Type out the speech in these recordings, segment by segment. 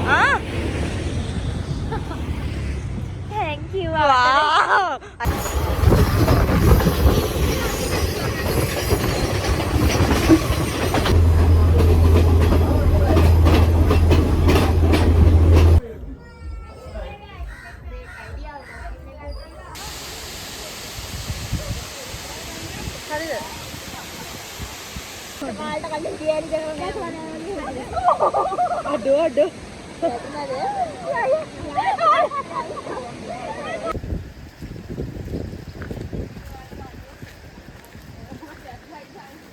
ආ. Thank you. Wow. අඩෝ අඩෝ.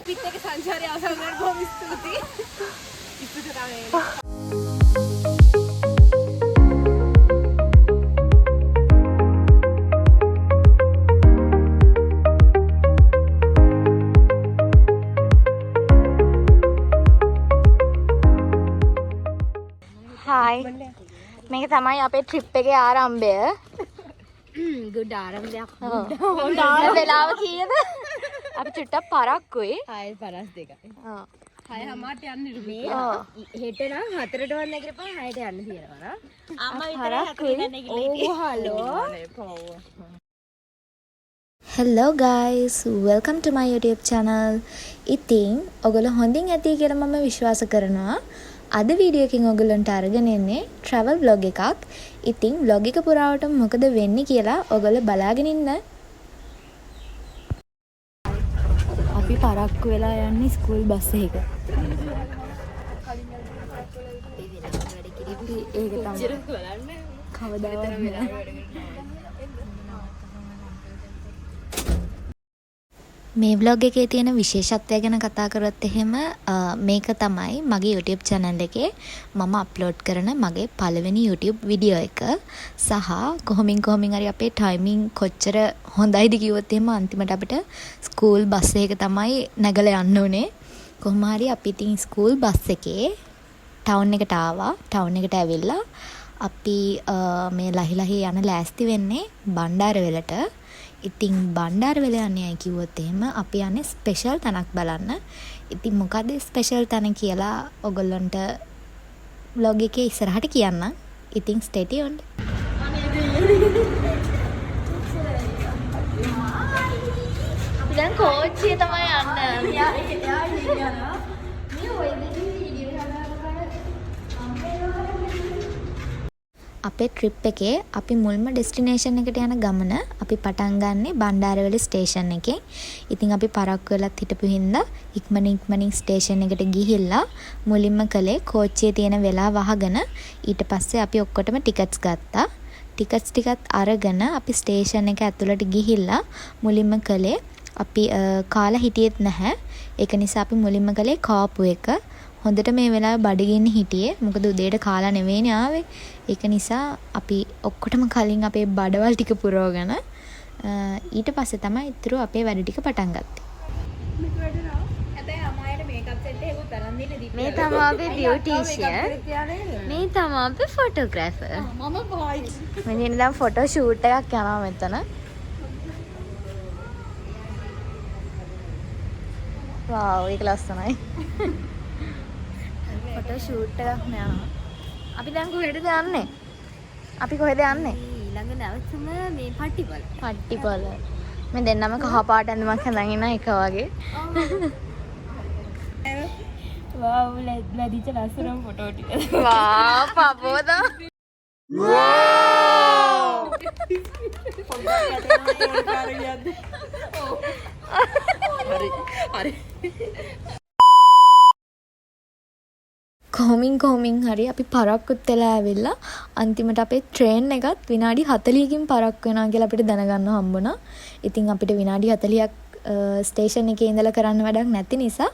පිට එක සංචාරය අවසන් කරලා බොහොම ස්තුතියි. ස්තුති තමයි. හායි. මේක තමයි අපේ ට්‍රිප් එකේ ආරම්භය. ගුඩ් ආරම්භයක්. ඔව්. වෙලාව කීයද? අපි චුට්ටක් පරක්කුයි. 6:52යි. ඔව්. 6:30ට යන්න මේ ඔව්. හෙට නම් 4ටවත් නැගිටපන් 6ට යන්න තියෙනවා නා. අම්මා විතරයි හතරේ නැගිටලා හිටියේ. ඔව් hello. Hello guys, welcome to my YouTube channel. ඉතින් ඔගොල්ලෝ හොඳින් ඇති කියලා මම විශ්වාස කරනවා. අද වීඩියෝ එකකින් ඔයගොල්ලන්ට අරගෙන එන්නේ travel vlog එකක්. ඉතින් vlog එක පුරාවටම මොකද වෙන්නේ කියලා ඔයගොල්ලෝ බලාගෙන ඉන්න. අපි පරක්කු වෙලා යන්නේ ස්කූල් බස් එකක. ඒක තමයි. කවදාවත් නෑ. මේ vlog එකේ තියෙන විශේෂත්වය ගැන කතා කරොත් එහෙම, මේක තමයි මගේ YouTube channel එකේ මම අප්ලෝඩ් කරන මගේ පළවෙනි YouTube video එක. සහ කොහොමින් කොහොමින් හරි අපේ ටයිමින් කොච්චර හොඳයිද කිව්වොත් එහෙම, අන්තිමට අපිට ස්කූල් බස් එක තමයි නැගලා යන්න උනේ. කොහොම හරි අපි ඉතින් ස්කූල් බස් එකේ ටවුන් එකට ආවා. ටවුන් එකට ඇවිල්ලා අපි මේ ලහි ලහි යන ලෑස්ති වෙන්නේ බණ්ඩාරවෙලට. ඉතින් බණ්ඩාරවෙල යන්නේ ඇයි කිව්වොත් එහෙම, අපි යන්නේ ස්පෙෂල් තැනක් බලන්න. ඉතින් මොකද්ද ස්පෙෂල් තැන කියලා ඔයගොල්ලන්ට ව්ලොග් එකේ ඉස්සරහට කියන්නම්. ඉතින් stay tuned. අපි දැන් කෝච්චියේ තමයි යන්නේ. අපේ ට්‍රිප් එකේ අපි මුල්ම ඩෙස්ටිනේෂන් එකට යන ගමන අපි පටන් ගන්නෙ බණ්ඩාරවෙල ස්ටේෂන් එකෙන්. ඉතින් අපි පරක්කු වෙලත් හිටපු හින්දා ඉක්මනින් ඉක්මනින් ස්ටේෂන් එකට ගිහිල්ලා මුලින්ම කළේ කෝච්චියේ තියෙන වෙලාව අහගෙන ඊට පස්සේ අපි ඔක්කොටම ටිකට්ස් ගත්තා. ටිකට්ස් ටිකත් අරගෙන අපි ස්ටේෂන් එක ඇතුළට ගිහිල්ලා මුලින්ම කළේ අපි කාලා හිටියෙත් නැහැ. ඒක නිසා අපි මුලින්ම කළේ කාපු එක. හොඳට මේ වෙලාවේ බඩගින්න හිටියේ. මොකද උදේට කාලා නෙවෙයිනේ ආවේ. ඒක නිසා අපි ඔක්කොටම කලින් අපේ බඩවල් ටික පුරවගෙන ඊට පස්සේ තමයි ඉතුරු අපේ වැඩ ටික පටන් ගත්තේ. හැබැයි අමායට මේකප් සෙට් එකකුත් අරන් දෙන්න දීපියා. මේ තමා අපේ බියුටිෂියන්. මේ තමා අපේ ෆොටෝග්‍රැෆර්. මම බොයි. මේ තියෙන දැන් ෆොටෝ ෂූට් එකක් යනවා මෙතන. වාව්, ඒක ලස්සනයි. ෆොටෝ ෂූට් එකක් යනවා. අපි දැන් කොහෙටද යන්නේ? අපි කොහෙද යන්නේ? ඊළඟ නැවතුම මේ පට්ටිපොළ. පට්ටිපොළ. මේ දෙන්නම කහ පාට ඇඳුමක් ඇඳන් ඉන්න එක වගේ. වාව්, ලැබිච්ච ලස්සනම ෆොටෝ ටික. වා පපුවද? හරි. කොහොමින් කොහොමින් හරි අපි පරක්කුත් වෙලා ඇවිල්ලා අන්තිමට අපේ ට්‍රේන් එකත් විනාඩි 40කින් පරක්කු වෙනවා කියලා අපිට දැනගන්න හම්බුණා. ඉතින් අපිට විනාඩි 40ක් ස්ටේෂන් එකේ ඉඳලා කරන්න වැඩක් නැති නිසා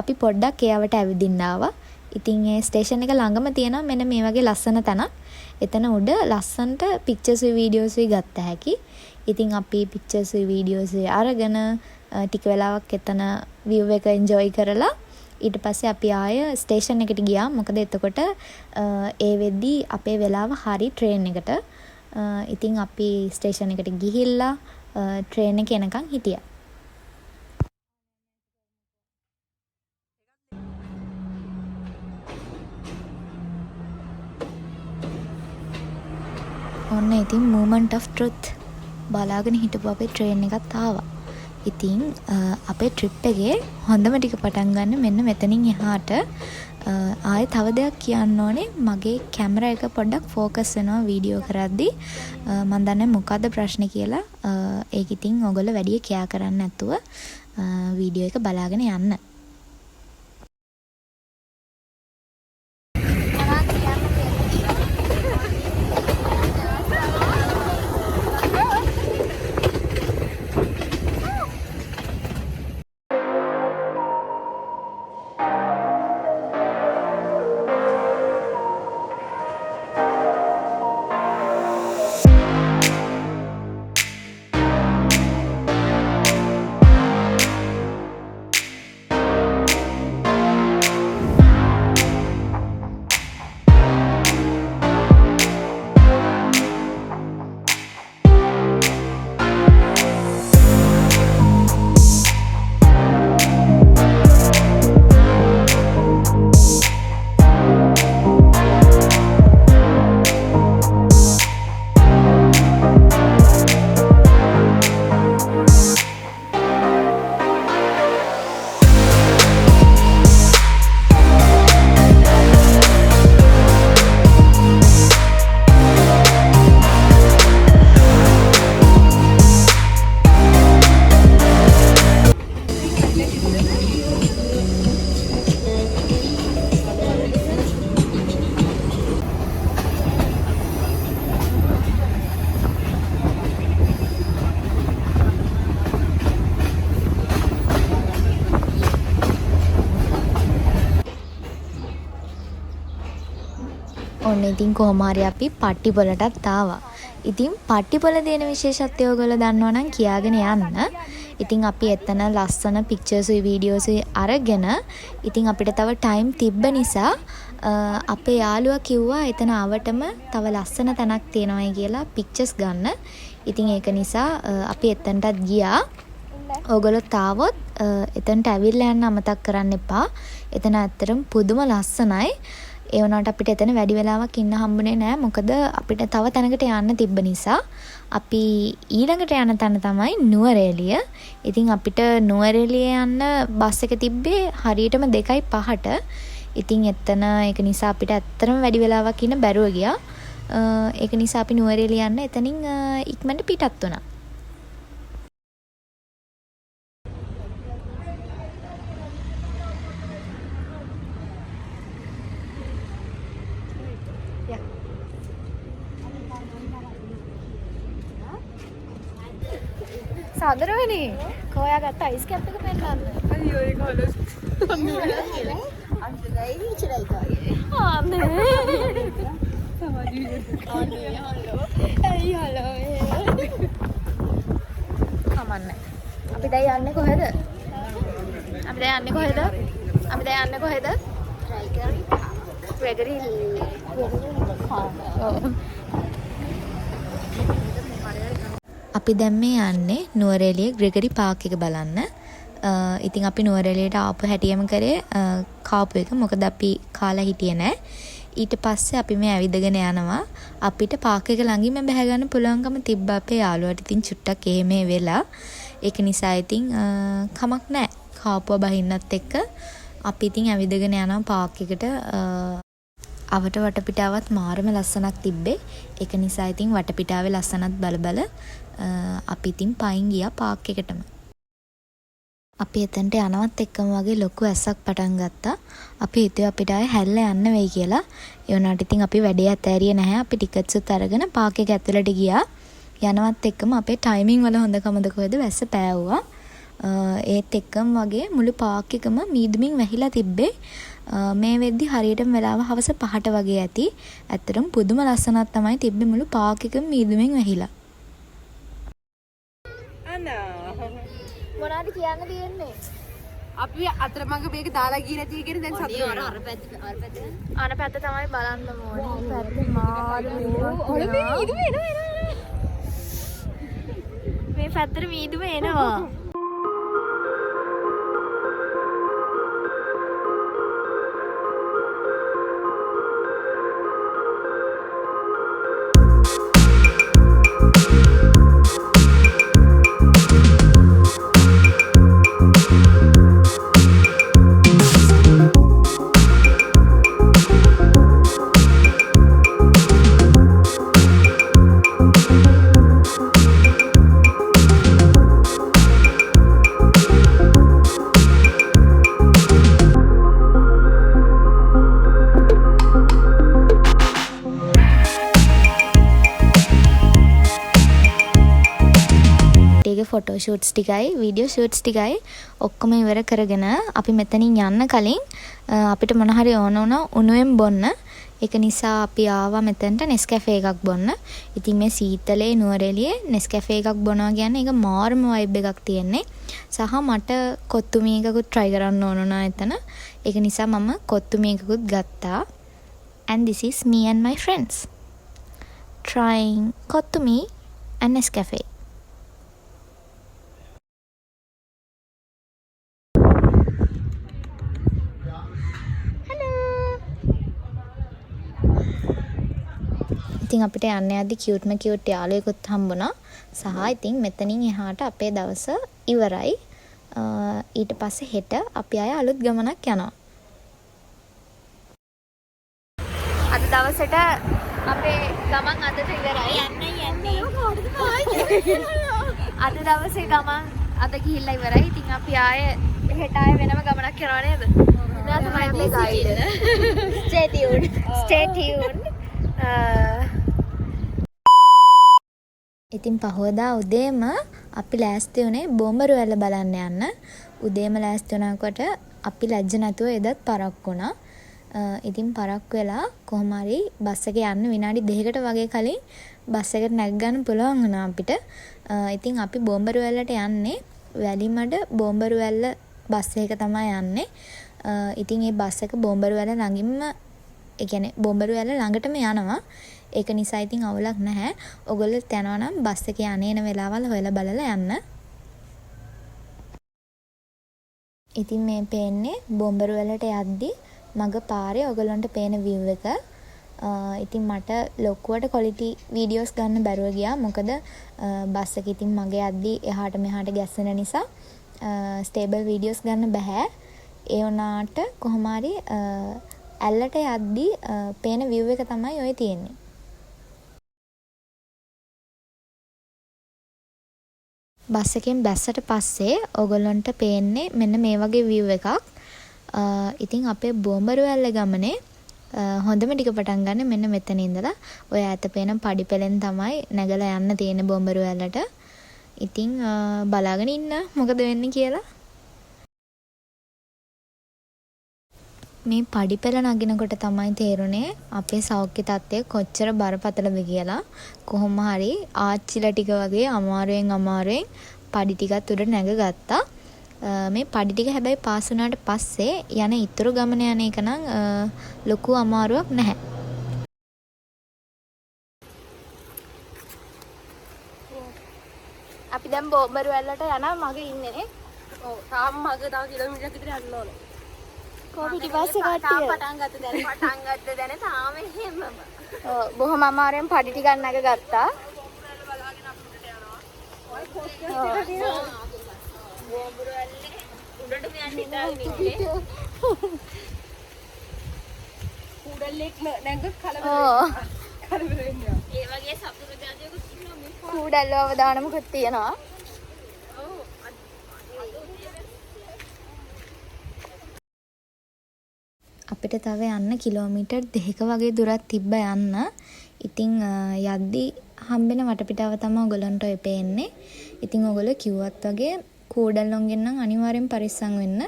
අපි පොඩ්ඩක් එයාවට ඇවිදින්න ආවා. ඉතින් ඒ ස්ටේෂන් එක ළඟම තියෙනවා මෙන්න මේ වගේ ලස්සන තැනක්. එතන උඩ ලස්සනට පික්චර්ස් උයි වීඩියෝස් උයි ගත්ත හැකි. ඉතින් අපි පික්චර්ස් උයි වීඩියෝස් උයි අරගෙන ටික වෙලාවක් එතන විව් එක එන්ජොයි කරලා ඊට පස්සේ අපි ආය ස්ටේෂන් එකට ගියා. මොකද එතකොට ඒ වෙද්දි අපේ වෙලාව හරි ට්‍රේන් එකට. ඉතින් අපි ස්ටේෂන් එකට ගිහිල්ලා ට්‍රේන් එක එනකන් හිටියා. ඔන්න ඉතින් moment of truth බලාගෙන හිටපු අපේ ට්‍රේන් එකත් ආවා. ඉතින් අපේ ට්‍රිප් එකේ හොඳම ටික පටන් ගන්න මෙන්න මෙතනින් එහාට. ආයෙ තව දෙයක් කියන්න ඕනේ, මගේ කැමරා එක පොඩ්ඩක් ෆෝකස් වෙනවා වීඩියෝ කරද්දි. මං දන්නේ මොකද්ද ප්‍රශ්නේ කියලා. ඒක ඉතින් ඔයගොල්ලෝ වැඩි කෙයා කරන්නේ නැතුව වීඩියෝ එක බලාගෙන යන්න. ඔන්න ඉතින් කොහොම හරි අපි පට්ටිපොළටත් ආවා. ඉතින් පට්ටිපොළ තියෙන විශේෂත්වය ඔයගොල්ලෝ දන්නවා නම් කියාගෙන යන්න. ඉතින් අපි එතන ලස්සන පික්චර්සුයි වීඩියෝසුයි අරගෙන ඉතින් අපිට තව ටයිම් තිබ්බ නිසා අපේ යාළුවා කිව්වා එතන ආවටම තව ලස්සන තැනක් තියෙනවායි කියලා පික්චර්ස් ගන්න. ඉතින් ඒක නිසා අපි එතනටත් ගියා. ඔයගොල්ලොත් ආවොත් එතනට ඇවිල්ලා යන්න අමතක කරන්න එපා. එතන ඇත්තටම පුදුම ලස්සනයි. ඒ වුණාට අපිට එතන වැඩි වෙලාවක් ඉන්න හම්බුනේ නෑ. මොකද අපිට තව තැනකට යන්න තිබ්බ නිසා. අපි ඊළඟට යන තැන තමයි නුවරඑළිය. ඉතින් අපිට නුවරඑළිය යන්න බස් එක තිබ්බේ හරියටම 2:05ට. ඉතින් එතන ඒක නිසා අපිට ඇත්තටම වැඩි වෙලාවක් ඉන්න බැරුව ගියා. ඒක නිසා අපි නුවරඑළිය යන්න එතනින් ඉක්මනට පිටත් වුණා. සදරවනේ කොයා ගත්ත අයිස් කැප් එක පෙන්නන්න. අයියෝ ඒක හොලස්. අනේ. ඇයි හලෝ. කමන්නේ. අපි දැන් යන්නේ කොහෙද? අපි දැන් යන්නේ කොහෙද? අපි දැන් යන්නේ කොහෙද? Gregory Park. අපි දැන් මේ යන්නේ නුවරඑළිය ග්‍රෙගරි පාක් එක බලන්න. ඉතින් අපි නුවරඑළියට ආපු හැටියම කරේ කාපු එක. මොකද අපි කාලා හිටියේ නෑ. ඊට පස්සේ අපි මේ ඇවිදගෙන යනවා. අපිට පාක් එක ළඟින්ම බැහැ ගන්න පුළුවන්කම තිබ්බ අපේ යාළුවාට ඉතින් චුට්ටක් එහෙ මෙහෙ වෙලා. ඒක නිසා ඉතින් කමක් නෑ. කාපුවා බහින්නත් එක්ක අපි ඉතින් ඇවිදගෙන යනවා පාක් එකට. අවට වටපිටාවත් මාරම ලස්සනක් තිබ්බේ. ඒක නිසා ඉතින් වටපිටාවේ ලස්සනත් බල බල අපි ඉතින් පයින් ගියා පාක් එකටම. අපි එතනට යනවත් එක්කම වගේ ලොකු වැස්සක් පටන් ගත්තා. අපි හිතුවේ අපිට ආයේ හැරිලා යන්න වෙයි කියලා. ඒ වුණාට ඉතින් අපි වැඩේ අතෑරියේ නැහැ. අපි ටිකට්ස් උත් අරගෙන පාක් එක ඇතුළට ගියා. යනවත් එක්කම අපේ ටයිමින් වල හොඳකමද කොහෙද වැස්ස පෑව්වා. ඒත් එක්කම වගේ මුළු පාක් එකම මීදුමින් වැහිලා තිබ්බේ. මේ වෙද්දි හරියටම වෙලාව හවස 5ට වගේ ඇති. ඇත්තටම පුදුම ලස්සනක් තමයි තිබ්බේ මුළු පාක් එකම මීදුමින් වැහිලා. මොනවද කියන්න තියෙන්නේ? අපි අතරමඟ මේක දාලා ගියේ නැති එකනේ දැන් සතුටු වෙනවා. අර පැත්ත තමයි බලන්න ඕනේ. පැත්ත මාරු මීදුම එනවා එනවා. මේ පැත්තට මීදුම එනවා. ෆොටෝ ෂූට්ස් ටිකයි වීඩියෝ ෂූට්ස් ටිකයි ඔක්කොම ඉවර කරගෙන අපි මෙතනින් යන්න කලින් අපිට මොන හරි ඕන වුණා උණුවෙන් බොන්න. ඒක නිසා අපි ආවා මෙතනට නෙස්කැෆේ එකක් බොන්න. ඉතින් මේ සීතලේ නුවරඑළියේ නෙස්කැෆේ එකක් බොනවා කියන්නේ ඒක මාරම වයිබ් එකක් තියෙන්නේ. සහ මට කොත්තු මී එකකුත් try කරන්න ඕන වුණා එතන. ඒක නිසා මම කොත්තු මී එකකුත් ගත්තා. And this is me and my friends trying kottu mee and Nescafe. ඉතින් අපිට යන්න යද්දි කියුට්ම කියුට් යාළුවෙකුත් හම්බුණා. සහ ඉතින් මෙතනින් එහාට අපේ දවස ඉවරයි. ඊට පස්සේ හෙට අපි ආයෙ අලුත් ගමනක් යනවා. අද දවසට අපේ ගමන් අදට ඉවරයි. යන්නේ. අද දවසේ ගමන් අද ගිහිල්ලා ඉවරයි. ඉතින් අපි ආයෙ හෙට ආයෙ වෙනම ගමනක් යනවා නේද? ඉතින් තමයි අපේ guide. Stay tuned. Stay tuned. ඉතින් පහුවදා උදේම අපි ලෑස්ති වුණේ බෝම්බරු ඇල්ල බලන්න යන්න. උදේම ලෑස්ති වුණාකොට අපි ලැජ්ජ නැතුව එදත් පරක්කු වුණා. ඉතින් පරක්කු වෙලා කොහොම හරි බස් එකේ යන්න විනාඩි 2කට වගේ කලින් බස් එකට නැග ගන්න පුළුවන් වුණා අපිට. ඉතින් අපි බෝම්බරු ඇල්ලට යන්නේ වැලිමඩ බෝම්බරු ඇල්ල බස් එක තමයි යන්නේ. ඉතින් ඒ බස් එක බෝම්බරු ඇල්ල ළඟින්ම, ඒ කියන්නේ බෝම්බරු ඇල්ල ළඟටම යනවා. ඒක නිසා ඉතින් අවුලක් නැහැ. ඔයගොල්ලොත් යනවා නම් බස් එකේ යන එන වෙලාවල් හොයලා බලලා යන්න. ඉතින් මේ පේන්නේ බෝම්බරු ඇල්ලට යද්දි මග පාරේ ඔයගොල්ලන්ට පේන view එක. ඉතින් මට ලොකුවට quality videos ගන්න බැරුව ගියා. මොකද බස් එක ඉතින් මග යද්දි එහාට මෙහාට ගැස්සෙන නිසා ස්ටේබල් වීඩියෝස් ගන්න බැහැ. ඒ වුණාට කොහොම හරි ඇල්ලට යද්දි පේන view එක තමයි ඔය තියෙන්නේ. බස් එකෙන් බැස්සට පස්සේ ඔයගොල්ලන්ට පේන්නේ මෙන්න මේ වගේ view එකක්. ඉතින් අපේ බෝම්බරු ඇල්ල ගමනේ හොඳම ටික පටන් ගන්න මෙන්න මෙතන ඉඳලා. ඔය ඈත පේන පඩි පෙළෙන් තමයි නැගලා යන්න තියෙන්නේ බෝම්බරු ඇල්ලට. ඉතින් බලාගෙන ඉන්න මොකද වෙන්නේ කියලා. මේ පඩි පෙළ නගිනකොට තමයි තේරුනේ අපේ සෞඛ්‍ය තත්ත්වය කොච්චර බරපතලද කියලා. කොහොම හරි ආච්චිලා ටික වගේ අමාරුවෙන් අමාරුවෙන් පඩි ටිකත් උඩ නැග ගත්තා. මේ පඩි ටික හැබැයි පාස් වුණාට පස්සේ යන ඉතුරු ගමන යන එක නම් ලොකු අමාරුවක් නැහැ. අපි දැන් බෝම්බරු ඇල්ලට යන මග ඉන්නේ නේ. ඔව්, තාම මග තව කිලෝමීටරයක් විතර යන්න ඕනේ. කොහොම පිටිපස්සේ කට්ටිය? පටන් ගත්ත දැන. පටන් ගත්ත දැන තාම එහෙමම. ඔව්, බොහොම අමාරුවෙන් පඩි ටිකක් නැග ගත්තා. බෝම්බරු ඇල්ලේ උඩටම යන්න හිතාගෙන ඉන්නේ. කුඩල්ලෙක් නැග්ගොත් කලබල ඔව්. කලබල වෙනවා. ඒ වගේ සතුරු ජාතියකුත් ඉන්නවා මේ පාර. කූඩල්ලෝ අවදානමකුත් තියෙනවා. අපිට තව යන්න කිලෝමීටර් දෙකක වගේ දුරක් තිබ්බ යන්න. ඉතින් යද්දි හම්බෙන වටපිටාව තමයි ඔයගොල්ලන්ට ඔය පේන්නේ. ඉතින් ඔයගොල්ලෝ කිව්වත් වගේ කූඩල්ලොන්ගෙන් නම් අනිවාර්යෙන් පරිස්සම් වෙන්න.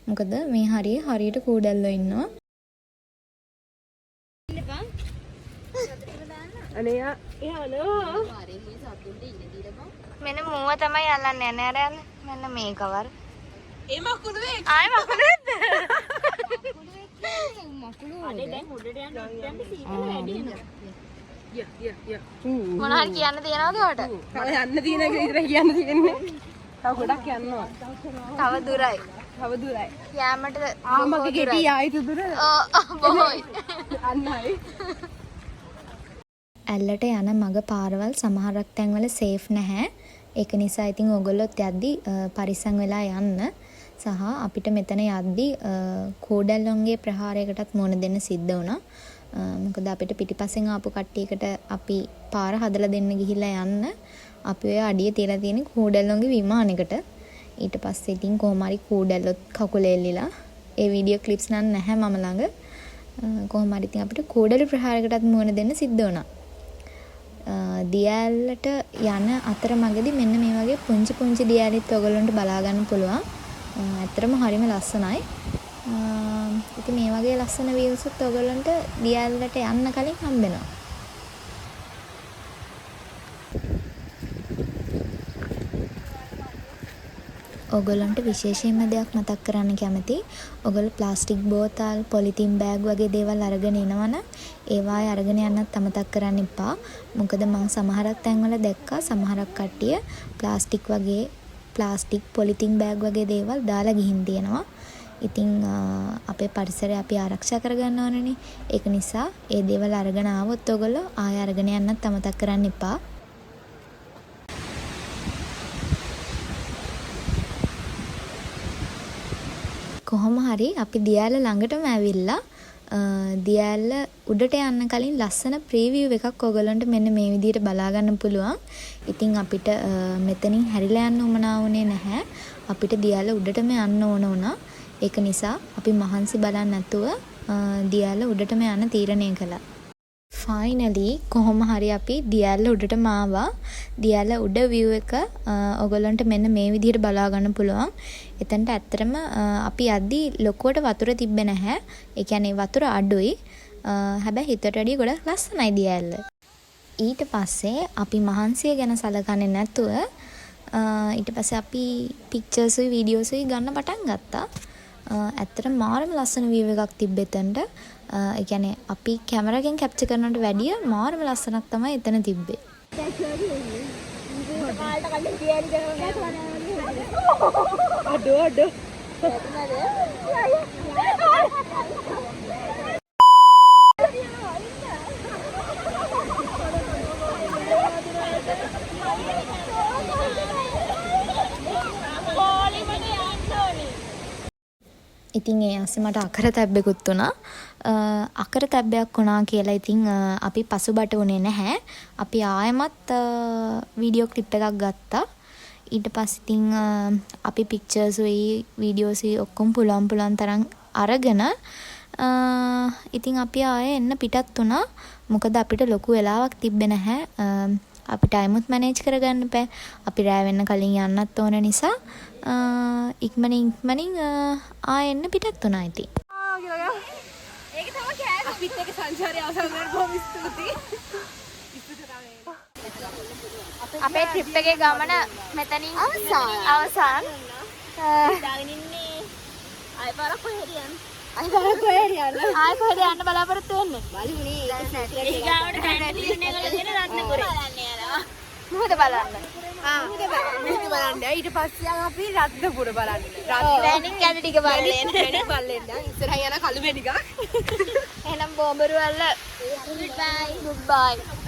මොකද මේ හරිය හරියට කූඩල්ලෝ ඉන්නවා. අනේ එයා නෝ. මෙන්න මූව තමයි අල්ලන්න යන්නේ. අර යන්න. මෙන්න මේ කවර. ඒ මකුළුවෙක්. ආයෙ මකුළුවෙක්ද? අනේ දැන් උඩට යන්න උඩට යන්න සීතල වැඩි වෙනවා. ගියා ගියා ගියා. මොන හරි කියන්න තියනවද ඔයාට? තව යන්න තියෙන එක විතරයි කියන්න තියෙන්නේ. තව ගොඩක් යන්න ඕන. තව දුරයි. තව දුරයි. යාමට ආ මගේ ගෙටි ආයිත් දුර. ඔව් බොහෝයි. අන්නයි. ඇල්ලට යන මග පාරවල් සමහරක් තැන්වල සේෆ් නැහැ. ඒක නිසා ඉතින් ඔයගොල්ලොත් යද්දි පරිස්සම් වෙලා යන්න. සහ අපිට මෙතන යද්දි කූඩැල්ලොන්ගේ ප්‍රහාරයකටත් මුහුණ දෙන්න සිද්ධ වුණා. මොකද අපිට පිටිපස්සෙන් ආපු කට්ටියකට අපි පාර හදලා දෙන්න ගිහිල්ලා යන්න අපි ඔය අඩිය තියලා තියෙන කූඩැල්ලොන්ගේ විමානයකට. ඊට පස්සේ ඉතින් කොහොම හරි කූඩැල්ලොත් කකුල එල්ලිලා. ඒ වීඩියෝ ක්ලිප්ස් නම් නැහැ මම ළඟ. කොහොම හරි ඉතින් අපිට කූඩැලි ප්‍රහාරයකටත් මුහුණ දෙන්න සිද්ධ වුණා. දිය ඇල්ලට යන අතරමඟදී මෙන්න මේ වගේ පුංචි පුංචි දිය ඇලිත් ඔයගොල්ලන්ට බලා ගන්න පුළුවන්. ඇත්තටම හරිම ලස්සනයි. ඉතින් මේ වගේ ලස්සන views උත් ඔයගොල්ලන්ට දිය ඇල්ලට යන්න කලින් හම්බෙනවා. ඔයගොල්ලන්ට විශේෂයෙන්ම දෙයක් මතක් කරන්න කැමතියි. ඔයගොල්ලෝ ප්ලාස්ටික් බෝතල්, පොලිතින් බෑග් වගේ දේවල් අරගෙන එනවනම් ඒවා අරගෙන යන්නත් අමතක කරන්න එපා. මොකද මං සමහරක් තැන්වල දැක්කා සමහරක් කට්ටිය ප්ලාස්ටික් වගේ ප්ලාස්ටික් පොලිතින් බෑග් වගේ දේවල් දාලා ගිහින් තියෙනවා. ඉතින් අපේ පරිසරය අපි ආරක්ෂා කරගන්න ඕනනේ. ඒක නිසා ඒ දේවල් අරගෙන ආවොත් ඔයගොල්ලෝ ආයෙ අරගෙන යන්නත් අමතක කරන්න එපා. කොහොම හරි අපි දිය ඇල්ල ළඟටම ඇවිල්ලා දිය ඇල්ල උඩට යන්න කලින් ලස්සන ප්‍රීවිව් එකක් ඔයගොල්ලන්ට මෙන්න මේ විදිහට බලා ගන්න පුළුවන්. ඉතින් අපිට මෙතනින් හැරිලා යන්න උවමනා වුණේ නැහැ. අපිට දිය ඇල්ල උඩටම යන්න ඕන වුණා. ඒක නිසා අපි මහන්සි බලන්නේ නැතුව දිය ඇල්ල උඩටම යන්න තීරණය කළා. ෆයිනලි කොහොම හරි අපි දිය ඇල්ල උඩටම ආවා. දිය ඇල්ල උඩ විව් එක ඔයගොල්ලන්ට මෙන්න මේ විදිහට බලා ගන්න පුළුවන්. එතනට ඇත්තටම අපි යද්දි ලොකුවට වතුර තිබ්බේ නැහැ. ඒ කියන්නේ වතුර අඩුයි. හැබැයි හිතුවට වැඩිය ගොඩක් ලස්සනයි දිය ඇල්ල. ඊට පස්සේ අපි මහන්සිය ගැන සලකන්නේ නැතුව ඊට පස්සේ අපි පික්චර්සුයි වීඩියෝසුයි ගන්න පටන් ගත්තා. ඇත්තටම මාරම ලස්සන විව් එකක් තිබ්බ එතනට. ඒ කියන්නේ අපි කැමරා එකෙන් කැප්චර් කරනවට වැඩිය මාරම ලස්සනක් තමයි එතන තිබ්බේ. අඩෝ අඩෝ. ඉතින් ඒ අස්සේ මට අකරතැබ්බෙකුත් වුණා. අකරතැබ්බයක් වුණා කියලා ඉතින් අපි පසුබට වුණේ නැහැ. අපි ආයෙමත් වීඩියෝ ක්ලිප් එකක් ගත්තා. ඊට පස්සේ ඉතින් අපි පික්චර්සුයි වීඩියෝසුයි ඔක්කොම පුළුවන් පුළුවන් තරම් අරගෙන ඉතින් අපි ආයෙ එන්න පිටත් වුණා. මොකද අපිට ලොකු වෙලාවක් තිබ්බේ නැහැ. අපි ටයිමුත් මැනේජ් කරගන්න එපෑ. අපි රෑ වෙන්න කලින් යන්නත් ඕන නිසා ඉක්මනින් ඉක්මනින් ආයෙ එන්න පිටත් වුණා ඉතින්. ඒක තමයි කෑම. අපිත් එක්ක සංචාරය අවසන් කරන්න බොහොම ස්තුතියි. අපේ ට්‍රිප් එකේ ගමන මෙතනින් අවසන්. දාගෙන ඉන්නේ. ආයෙ පාරක් කොහෙද යන්නේ? ආයෙ කොහෙද යන්න? ආයෙ කොහෙද යන්න බලාපොරොත්තු වෙන්නේ? බලමුනේ. ඊගාවට දැන් තීරණය කරලා තියෙන රත්නපුරේ. බලන්න යනවා. මුහුද බලන්න. මුහුද බලන්න. මුහුද බලන්න. ඊට පස්සේ යන් අපි රත්නපුර බලන්න. වැණික් ඇද ටික බලන්න. වැණික් බලන්න. ඉස්සරහින් යන කළු මැණිකක්. එහෙනම් බෝඹරු ඇල්ල. Goodbye. Goodbye.